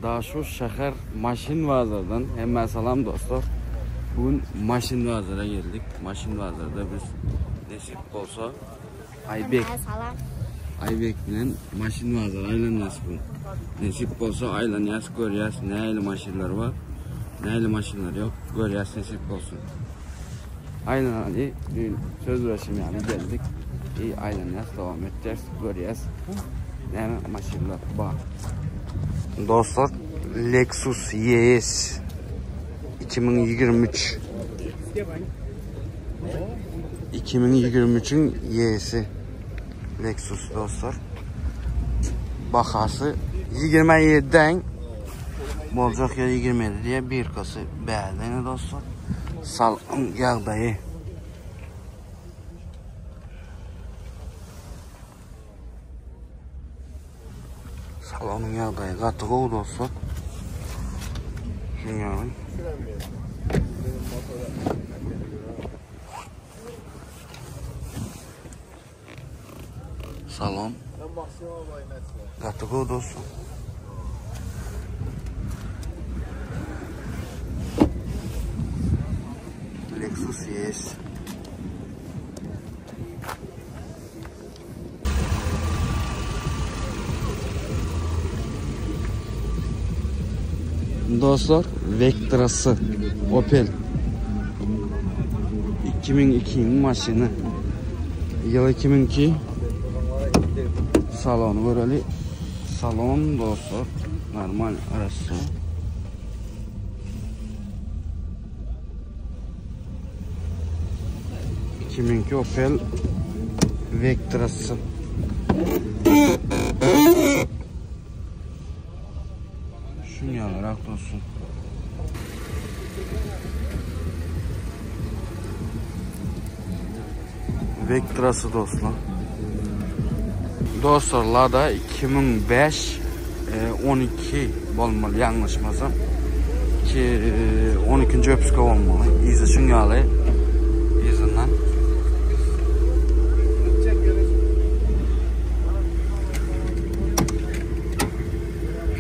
Daşoguz şäher maşyn bazardan hemmä salam dostlar. Bugün maşyn bazara geldik. Maşyn bazarda biz nesip bolsa Aybek salam. Aybek bilen maşyn bazara aýlanýas bu. Nesip bolsa aýlanýas, görýäs nähili maşynlar bar, nähili maşynlar ýok, görýäs nesip bolsun. Aýlanaly, düýn söz berşim ýaly geldik. I aýlanýas, dowam etýäs, görýäs. Näme maşynlar bar. Dostlar, Lexus ES 2023 2023-iň ES-i Lexus dostlar. Bahasy 27-den boljak ýer 27 diýe birkasy bärden dostlar. Salon ýagdaýy. Salonyň ýagdaýy gaty gowy dostlar. Şuň ýaly. Salon gaty gowy dostlar. Lexus ES. Dostlar, Vectrası Opel 2002 maşyny. Ýyl 2002. Salony göreli. Salon dostlar, normal arassa. 2002 Opel Vectrası. Şun ýalyrak dostum. Vectrası dostlar. Dostlar Lada 2005 12 bolmaly ýalňyşmasam. 2 12-nji öpüske bolmaly. Yzy şuň ýaly. Yzyndan.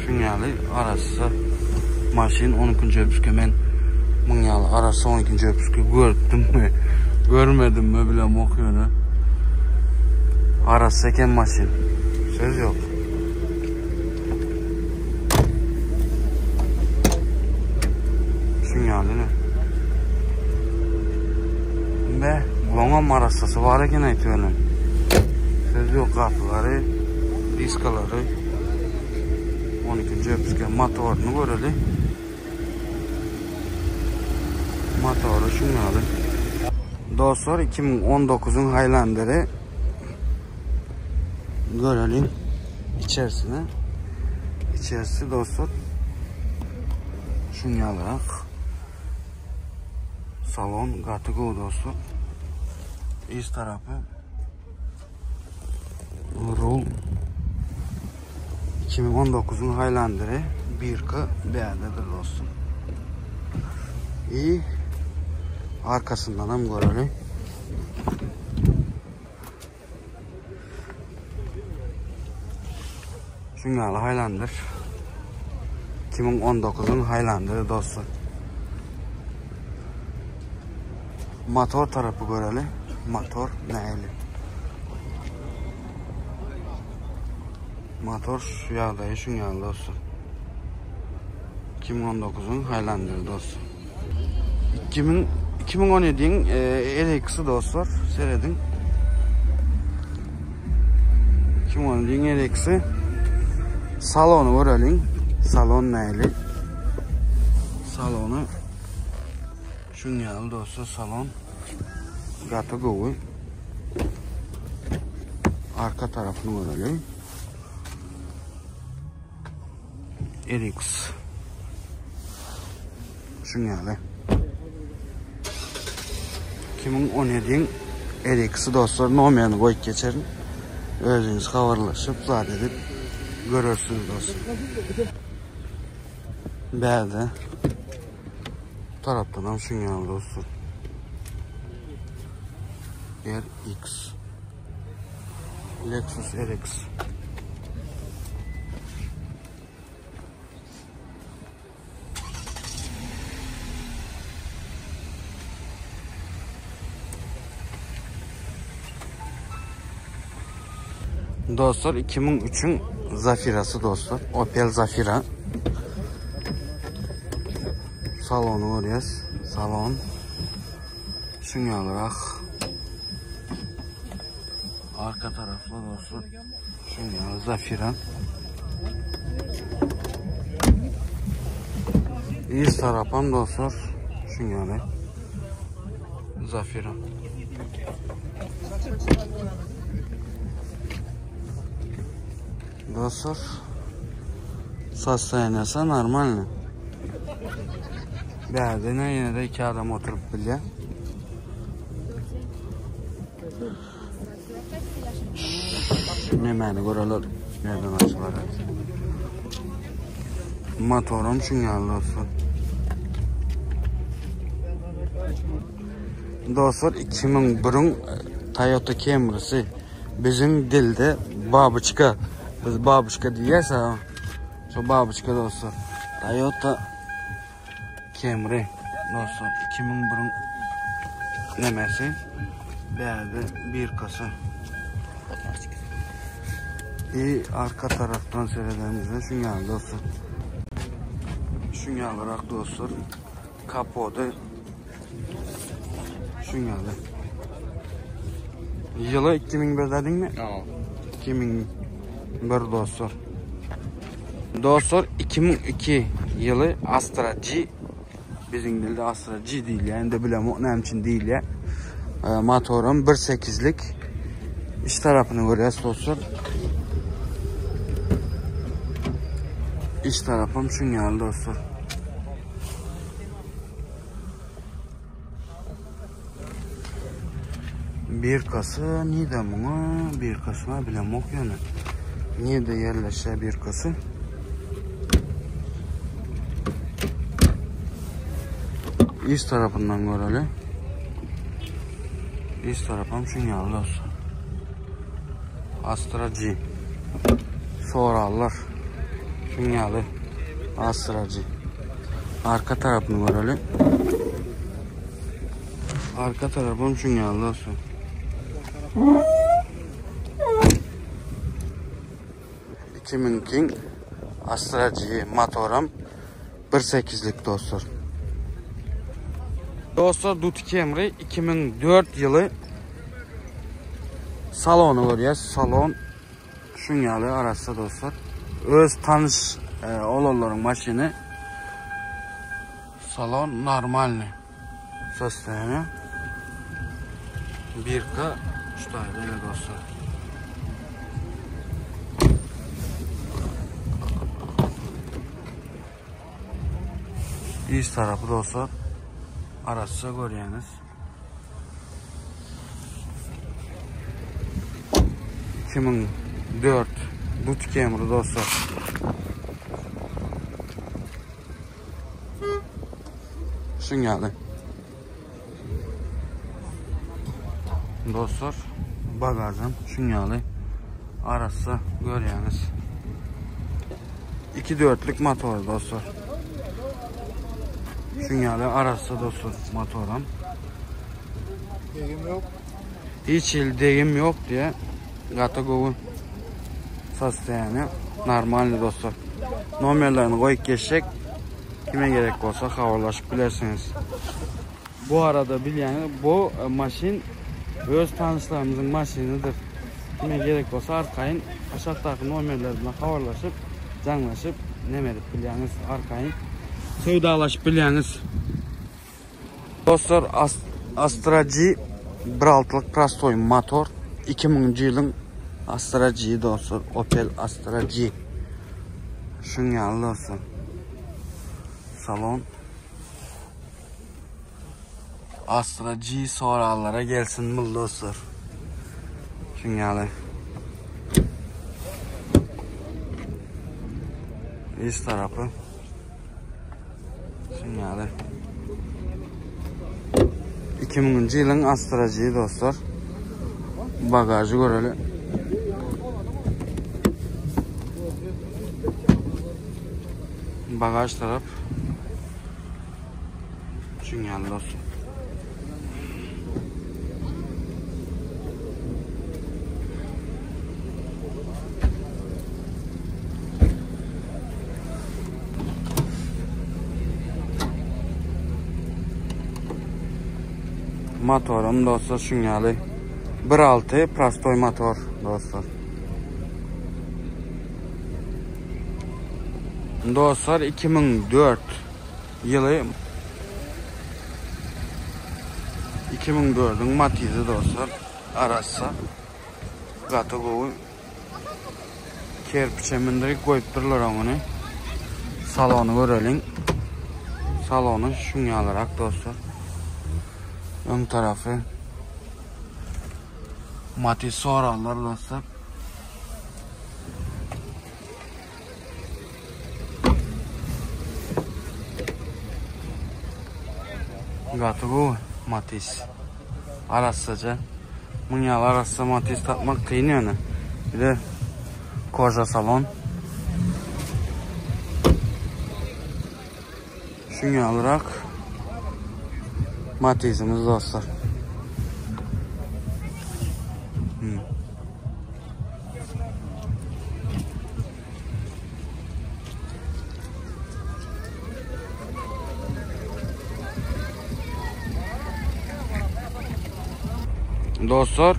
Şuň ýaly arassa maşyn 12-nji öpüske men muň ýaly arassa 12-nji öpüske görüpdimmi, görmedimmi bilemok ýöne. Arassa eken maşyn. Söz ýok. Şuň ýaly ne? Be, bulaňam arassasy bar eken aýtýan. Söz ýok gapylary, diskalary. 12-nji öpüsken motoryny göreli. Motory şuň ýaly. Dostlar 2019-yň Highlanderi görelim içerisini. İçerisi dostlar şuň ýalyrak. Salon gaty gowy dostlar. Iç tarapy Rul 2019-yň Highlanderi birka bädedir dostum. İyi. Arkasyndan hem göreli. Şuň ýaly Highlander. 2019-yň Highlanderi dostlar. Motor tarapy göreli. Motor nähili? Motor şu ýagdaýy şuň ýaly dostlar. 2019-yň Highlanderi dostlar. 2000 2017-iň RX-i dostlar, serediň. 2017-iň RX-i. Salony göreliň. Salon nähili? Salony Şuň ýaly dostlar salon gaty gowy. Arka tarapyny göreli. RX. Şuň ýaly. 2017-iň RX-i dostlar nomerini goýup geçerin. Özüňiz habarlaşyp zat edip görersiňiz dostlar. Bärde Bu tarapdan hem şuň ýaly dostlar. RX. Lexus RX. Dostlar 2003-üň Zafirasy dostlar. Opel Zafira. Salony görýäs. Salon. Şuňalyrak. Arka taraflar dostlar. Şuňaly Zafira. Iz tarapam dostlar. Şuňaly. Zafira. Dostlar, sostoýaniýasy normalny. Bärde ne ýene de iki adam oturyp bilýär. Nemäni göreler, nerden açylar. Motoram şuň ýaly dostlar. Dostlar 2001-iň Toyota Camry'si biziň dilde babuçka. Biz babuçka diýýäs ha. Şu babuçka dostlar. Toyota Camry dostlar 2001-iň nemesi. Bärde birkasy. I arka tarafdan seredenimizde şuň ýaly dostlar. Şuň ýalyrak dostlar. Kapody şuň ýaly. Ýyly 2001 dediňmi? Ýa. 2001 dostlar. Dostlar 2002 ýyly Astra G biziň dilde Astra G diýilýär. Indi bilemok näme üçin diýilýär. E, motoram 1.8-lik. İç tarapyny görýäs dostlar. İç tarapym şuň ýaly dostlar. Birkasy nide muňa? Birkasyna bilemok ýöne. Nide ýerleşýär birkasy? Iç tarapyndan göreli. İç tarapam şuň ýaly dostlar. Astra G. Sorarlar. Şuň ýaly Astra G. Arka tarapyny göreli. Arka tarapym şuň ýaly dostlar. 2002 Astra G motoram 1.8'lik dostlar. Dostlar Duty Camry 2004 ýyly salony görýäs. Salon şuň ýaly arassa dostlar. Öz tanyş e, olanlaryň maşyny. Salon normalny. Sostoýany. Birka şu taýda öyle dostlar. İç tarapy dostlar arassa görýäňiz. 2004 Dut Camry dostlar. Şuň ýaly. Dostlar, bagajam şuň ýaly arassa görýäňiz. 2 dörtlük motor dostlar. Şuň ýaly arassa dostlar motoram. Degim ýok. Hiç hili degim ýok diýe. Gaty gowy. Sostoýany normalny dostlar. Nomerlerini goýup geçjek. Kime gerek bolsa habarlaşyp bilersiňiz. Bu arada bilýäňiz bu e, maşyn öz tanyşlarymyzyň maşynydyr. Kime gerek bolsa arkaýyn aşakdaky nomerler bilen habarlaşyp, jaňlaşyp neme edip bilýäňiz arkaýyn söwdalaşyp bilýäňiz. Dostlar Astra G 1.6-lyk prostoý motor 2000-nji ýylyň Astra G dostlar Opel Astra G. Şuň ýaly dostlar. Salon Astra G soranlara gelsin bul dostlar. Şuň ýaly. Iç tarapy. Şuň ýaly. 2000-nji ýylyň Astra G dostlar. Bagajy göreli. Bagaj tarap. Şuň ýaly dostlar. Motoram dostlar şuň ýaly 1.6 prostoý motor dostlar. Dostlar 2004 ýyly 2004-iň Matizi dostlar. Arassa. Gaty gowy. Kerpiçe mündirip goýupdyrlar oňuny. Salony göreliň. Salony şuň ýalyrak dostlar. Öň tarapy Matiz sorarlar dostlar. Gaty gowy Matiz. Arassaja. Muň ýaly arassa Matiz tapmak kyn ýöne. Bir de koja salon. Şuň ýalyrak Matizimiz dostlar. Hmm. Dostlar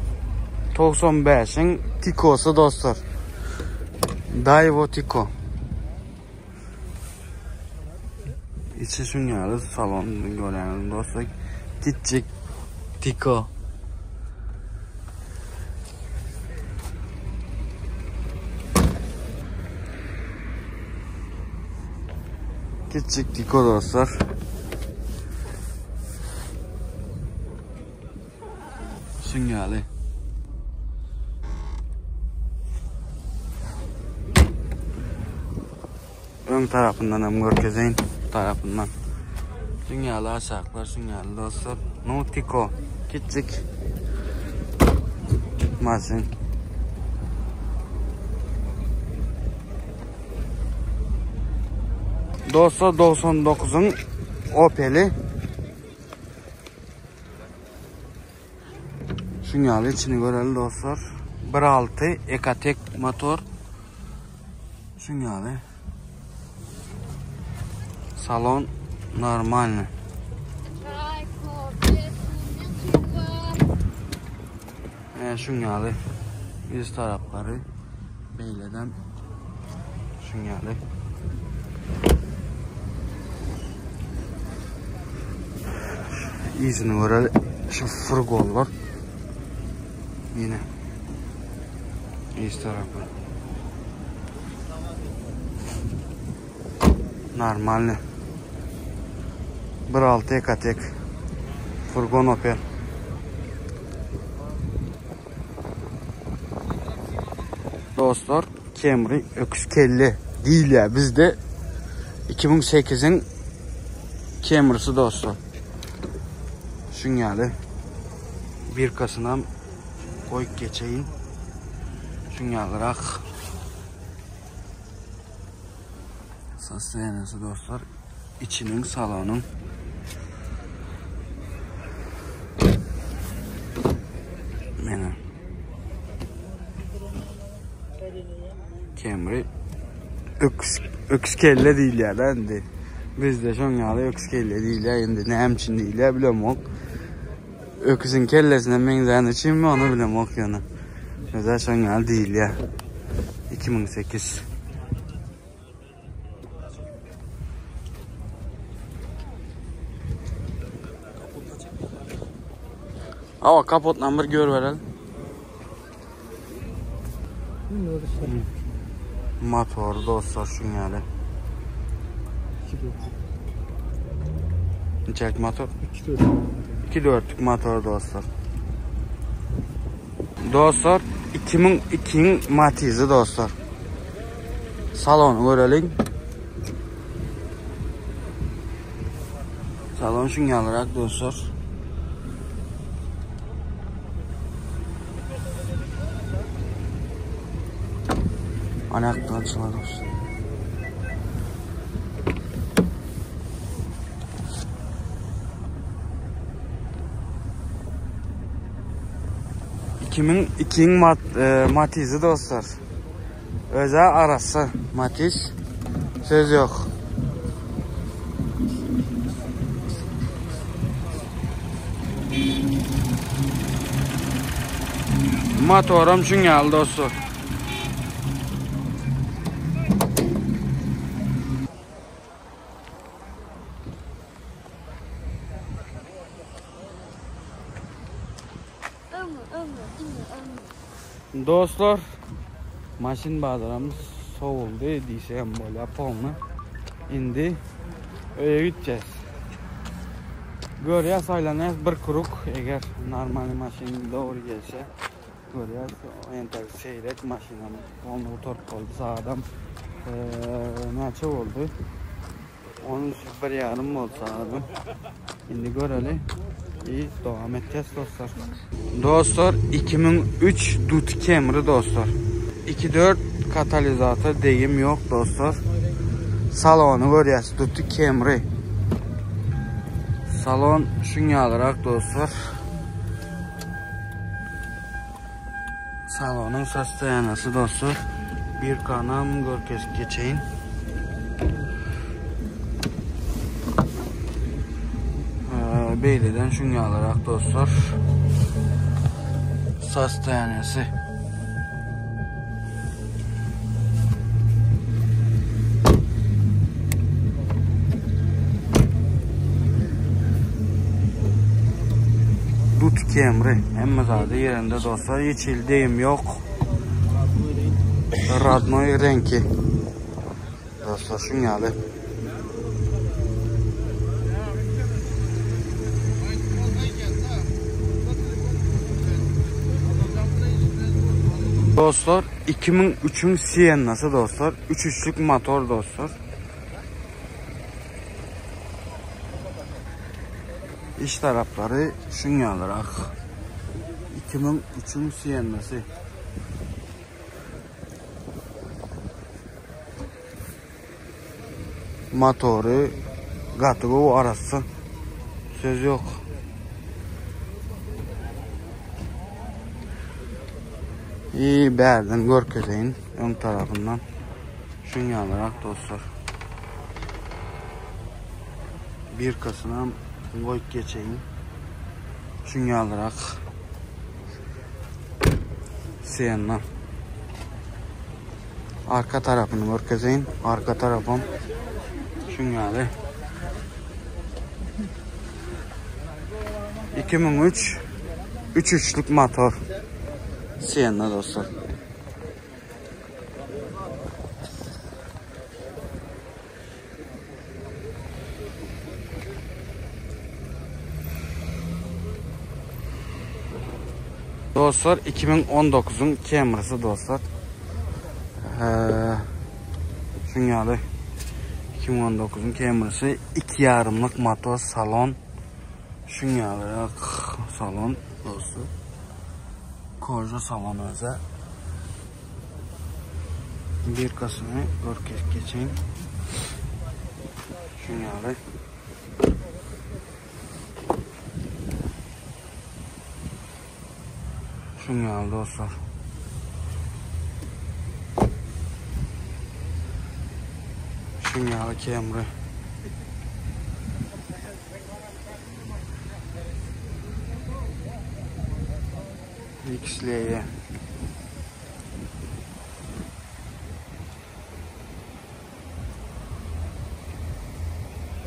95-iň Tikosy dostlar. Daiwo Tiko. Içi şuň ýaly salon görýäňiz dostlar. Kiçjik Tiko. Kiçjik Tiko dostlar. Şuň ýaly. Öň tarapyndan hem görkezeýin. Tarapyndan. Şuň ýaly aşaklar, şuň ýaly dostlar. No Tiko. Kiçjik. Maşyn. Dostlar 99-yň Opel-i. Şuň ýaly içini göreli dostlar. 1.6 Ecotec motor. Şuň ýaly. Salon normalny. Şuň ýaly ýüz taraplary beýleden şuň ýaly. Yzyny göreli. Şu furgonlar. Yine. Yz tarapy. Normalny. 1.6 Ecotec. Furgon Opel. Dostlar, Camry öküz kelle diýilýär bizde. 2008-iň Camry'si dostlar. Şuň ýaly birkasynam goýup geçeýin. Şuň ýalyrak sostoýaniýasy dostlar. Içiniň salonyň Mena. Camry öküz öküz kelle diýilýär da indi. Bizde şoň ýaly öküz kelle diýilýär indi näme üçin diýilýär bilemok. Öküziň kellesine meňzäni üçinmi ony bilemok ýöne. Bizde şoň ýaly diýilýär. 2008 Awa kapotdan bir gör bereli. Motor dostlar şuň ýaly. Niçelik motor? 2.4 motor dostlar. Dostlar 2002-iň Matizi dostlar. Salony göreliň. Salon şuň ýalyrak dostlar. Anaktan çylar dostlar. 2002-iň mat, e, Matizi dostlar. Özä arassa Matiz. Söz yok. Motoram şuň ýaly dostlar. Dostlar, maşyn bazaramyz sowuldy diýsem bolýar polny. Indi öýe gitjek. Görýäs aýlanýas bir kruk eger normal maşyn dogry gelse görýäs entek seýrek maşynam polny gutaryp boldy sagadam näçe boldy 13 bir ýarym boldy sagadam indi göreli i dowam etjek dostlar. Dostlar 2003 Dut Camry dostlar. 2.4 katalizator degim yok dostlar. Salonu görýäs Dut Camry. Salon şuň ýalyrak dostlar. Salonyň sostoýanasy dostlar. Bir kanam görkezip geçeýin. Beýleden şuň ýalyrak dostlar. Sostoýanasy. Dut kemri. Hemme zady ýerinde dostlar. Hiç hili degim ýok. Radnoý reňki. Dostlar şuň ýaly. Dostlar 2003-üň Siennasy dostlar. 3-3lük motor dostlar. İç taraplary şuň ýalyrak. 2003-üň Siennasy. Motory gaty gowy arassa. Söz yok. İyi bärden görkezeýin öň tarapyndan. Şuň ýalyrak dostlar. Birkasyna goýup geçeýin. Şuň ýalyrak. Sienna. Arka tarapyny görkezeýin. Arka tarapym şuň ýaly. 2003 3 üçlük motor. Sienna dostlar. Dostlar 2019'un Camry'si dostlar. Ee, şun ýaly 2019'un Camry'si 2 yarımlık motor salon. Şun ýaly salon dostlar. Koja salon öze. Birkasyny görkezip geçeýin. Şuň ýaly. Şuň ýaly dostlar. Şuň ýaly Camry. XL'ye.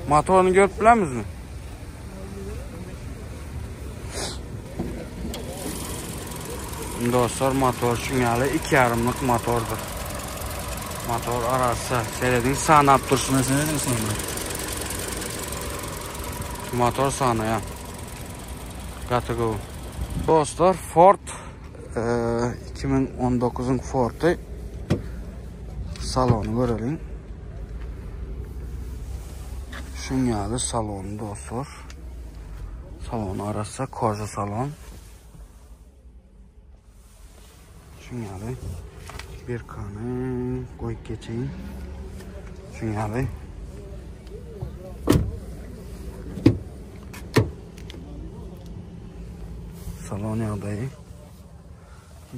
Motoryny görüp bilemizmi? Dostlar motor şuň ýaly iki ýarymlyk motordyr. Motor arassa. Serediň sanap durşuna serediň sonra. Motor sanaýar. Gaty gowy. Dostlar Ford 2019-yň Ford-y salony göreliň. Şuň ýaly salony dostlar. Salon arassa koja salon. Şuň ýaly bir kany goýup geçeýin. Şuň ýaly. Salon ýagdaýy.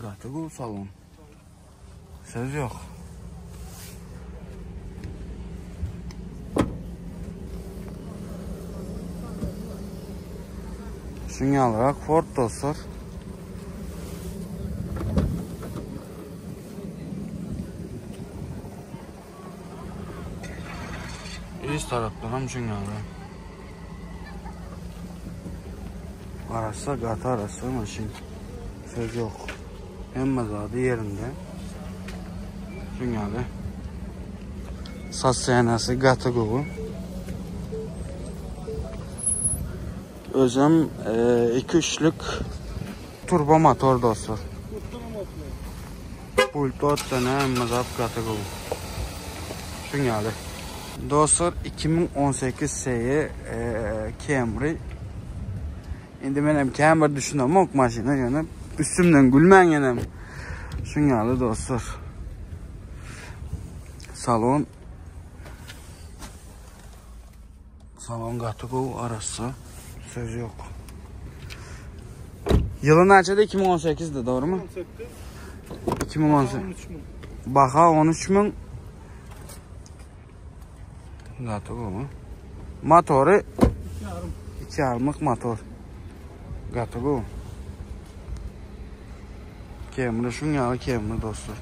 Gaty gowy salon. Söz ýok. Şuň ýalyrak Ford dostlar. Yz tarapdan hem şuňňaly. Arassa, gaty arassa maşyn. Söz ýok. Hemme zady ýerinde. Şuňňaly. Sostoýanasy gaty gowy. Özem 2-3lük turbo motor dostlar. Pult otdan hemme zat gaty gowy. Şuň ýaly. Dostlar 2018 SE Camry. Indi men hem kän bir düşünemok maşyna ýöne üstümden gülmäň ýenem. Şuň ýaly dostlar. Salon Salon gaty gowy, arassa. Söz ýok. Ýyly näçede? 2018-de, dogrymy? 18. 2018. Baha 13 müň. Gaty gowy. Motory 2 yarımlık motor. Gaty gowy. Camry şuň ýaly Camry dostlar.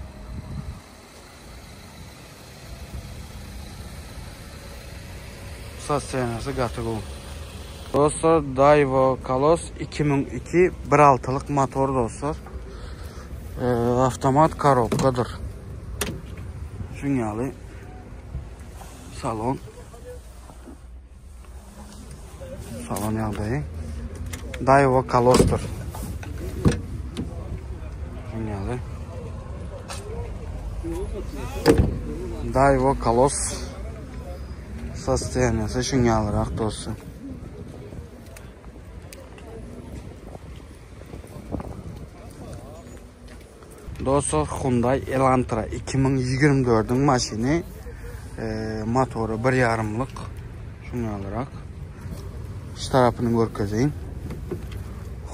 Sostoýanasy gaty gowy. Dostlar Daiwa Kalos 2002 1.6-lyk motor dostlar. Avtomat korobkadyr. Şuň ýaly salon. Salon ýagdaýy. Daiwa Kalosdyr. Şuň ýaly. Daiwa Kalos sostoýaniýasy şuň ýalyrak dostlar. Dostlar Hyundai Elantra 2024-iň maşyny motory bir ýarymlyk şuň ýalyrak. Şu tarapyny görkezeýin.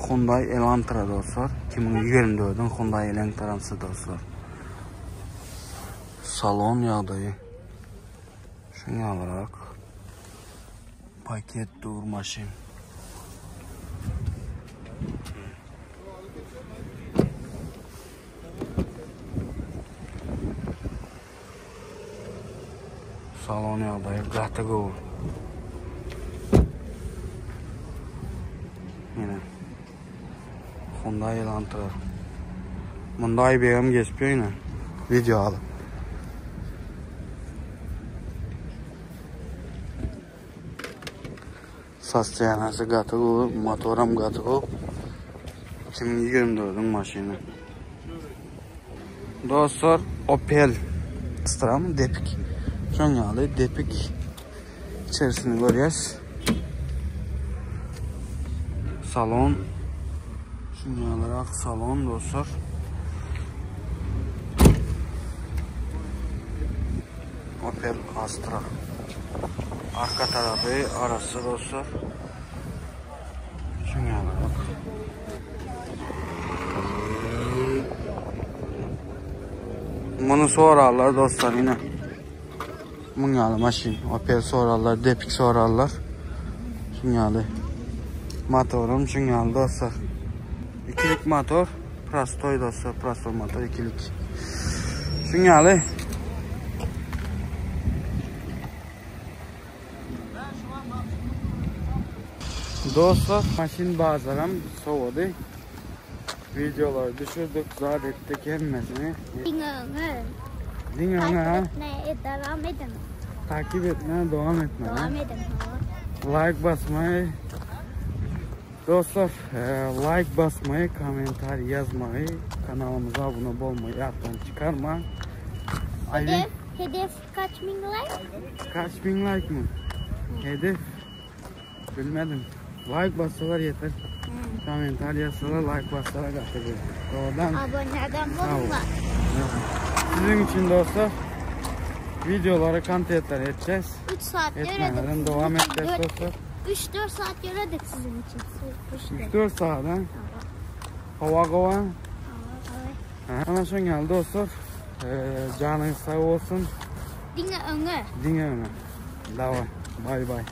Hyundai Elantra dostlar 2024-iň Hyundai Elantrasy dostlar. Salon ýagdaýy şuň ýalyrak. Paket dur maşyn. Salon ýagdaýy gaty gowy. Ýene. Hyundai Elantra. Munda Aýbegem geçip ýöne. Video alyp. Sostoýanasy gaty gowy, motoram gaty gowy. 2024-iň maşyny. Dostlar, Opel Astra mı? Depik. Şoň ýaly depik içerisini görýäs. Salon. Şuň ýalyrak salon dostlar. Opel Astra. Arka tarapy arassa dostlar. Şuň ýalyrak. Muny sorarlar dostlar ine. Muň ýaly maşyn. Opel sorarlar, Depik sorarlar. Şuň ýaly. Motorum şuň ýaly dostlar. Ikilik motor. Prostoy dostlar, prostoy motor ikilik. Şuň ýaly. Dostlar, maşyn bazaram sowady. Videolar düşürdük, zat etdik hemmesini. Diňe öňe. Diňe öňe ha. Takip etmeye devam edin. Takip etmeye devam etmeli. Devam edin. Like basmayı Dostlar, like basmayı, kommentar yazmayı, kanalımıza abone olmayı ýatdan çykarma. Hedef, hedef kaç bin like? Kaç bin like mı? Hedef bilmedim. Like bassalar yeter. Kommentar yazsalar, like bassalar gaty gowy. Oradan Aboneden bolma. Sizin için dostlar videoları kontentler edeceğiz. 3 saat Etmeden devam edeceğiz dostlar. 3-4 saat ýöredik siziň üçin. 3-4 saat ha? Hawa gowy. Ana şoň ýaly dostlar. Janyňyz sag bolsun. Diňe öňe. Diňe öňe. Daway. Bay bay.